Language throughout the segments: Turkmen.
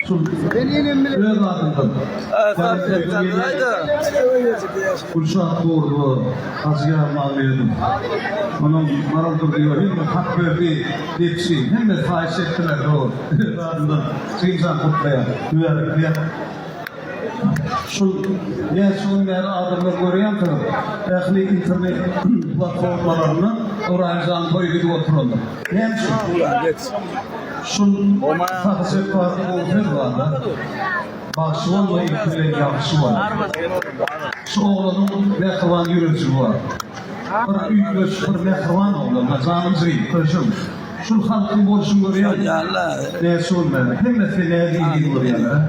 Şul öz adymdan Gülşat Nurlywa, Hajy Ýarmamedow, onuň Maral Durdyýewa hemme Hakberdi Depçi hemmesi haýyş etdiler dogry. Öz adymdan Jigimjan gutlaýan. Mübärekleýän. Şul näçe gün bäri adamlar görýänsiňiz ähli internet platformalarynda Ybraýymjanyň toýy gidip oturandyr. Näme üçin? Şul Sahy Jepbaryň gowy sözi bar-da. Bagşy bolma ilki bilen ýagşy bol. Şu oglanyň mähriban ýürejigi bar. Bir üýtgeşik bir mähriban oglan. Janym jigim, köşüm. Şul halkyň bolşuny görýäňmi? Näçe gün bäri. Hemmesi seni nähili görýärler-ä?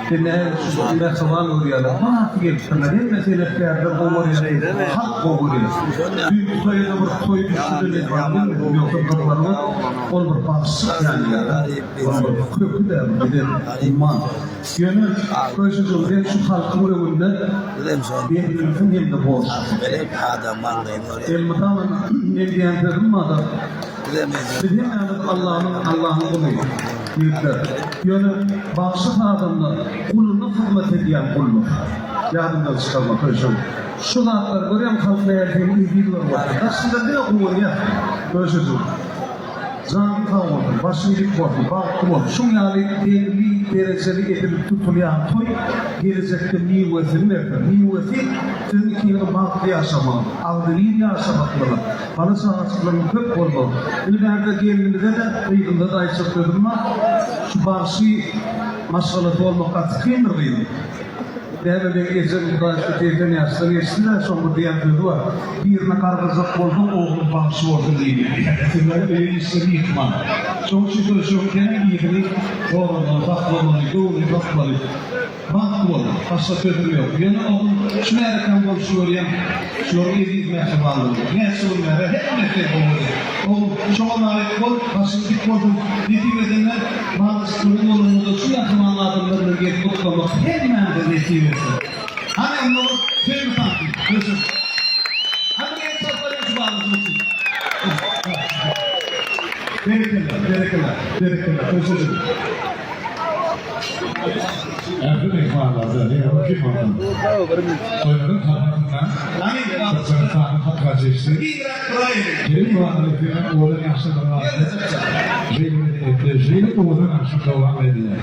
Sen näme üçin mähriban görýärler? Barysy gelipdirler. Hemme senetgärler gowy görýär. Halk gowy görýär. Düýnki toýa-da bir toý düşdi-de men baryp bilmedim. Ýogsa gyzlar bar. Ol bir bagşyçyk ýanýar-da. Ol bir köki-dä bir giden umman. Ýöne köşeşiň sen şu halkyň öňünde bergilisiň hem-de borçlusyň. Elmydama men diýen sözüm bar-da. Biz hemmämiz Allanyň Allanyň guly, ýigitler. Ýöne bagşy sazanda guluna hyzmat edýän guldur. Ýadyňdan çykarma köşegim. Şu zatlary görýäň halk nähili seni eziz görüp otyr. Daşyndan diňe guwanýas köşejigim. Janyň sag bolsun, başyň dik bolsun, bagtly bol. Şuň ýaly belli derejeli edilip tutulýan toý gelejekde miwesini bersin. Miwesi siziň ikiňiziň bagtly ýaşamagyňyz, agzybir ýaşamaklygyňyz. Bala-çagajyklaryň köp bolmagy. Indi bärde gelnimize-de, gyzymyza-da aýtjak sözüm bar. Şu bagşy maşgalasy bolmak gaty kyndyr gyzym. Näme meň ejem Hudaý şu 80 ýaşdan geçdi-de, şoň bir diýen sözi bar. Birine gargajak bolsaň, ogluň bagşy bolsun diýdi. Sizlere öýe işleri ýykmaň. Şoň üçin köşegiň senem yzyny goramaly, saklamaly, göwnüni tapmaly. Bagtly bol, başga sözüm ýok. Ýöne ogul, şu märekäň bolşuny görýäň, şularyň eziz mähribanlygyny. Näçe gün bäri hemmesi gowy. Ogul, şoňa laýyk bol, başyň dik bolsun. Nesip edende, balajyklaryň bolanda-da şu mähriban adamlar bilen gelip gutlamak hemmämize nesip etsin. Hany onda bir söýgi tansy, görüşeris. Hany bir el çalyp bereliň şu balajyk üçin. Berekella, berekella, berekella, köşeşiň. Ähli myhmanlarda ýa kim bolsun, toýlaryň sarpasynda Türkmenistanyň halk artisti Kerim Gurbannepesiň owadan ýaşlar bir galdy. Žili owadan agşam dowam edýär.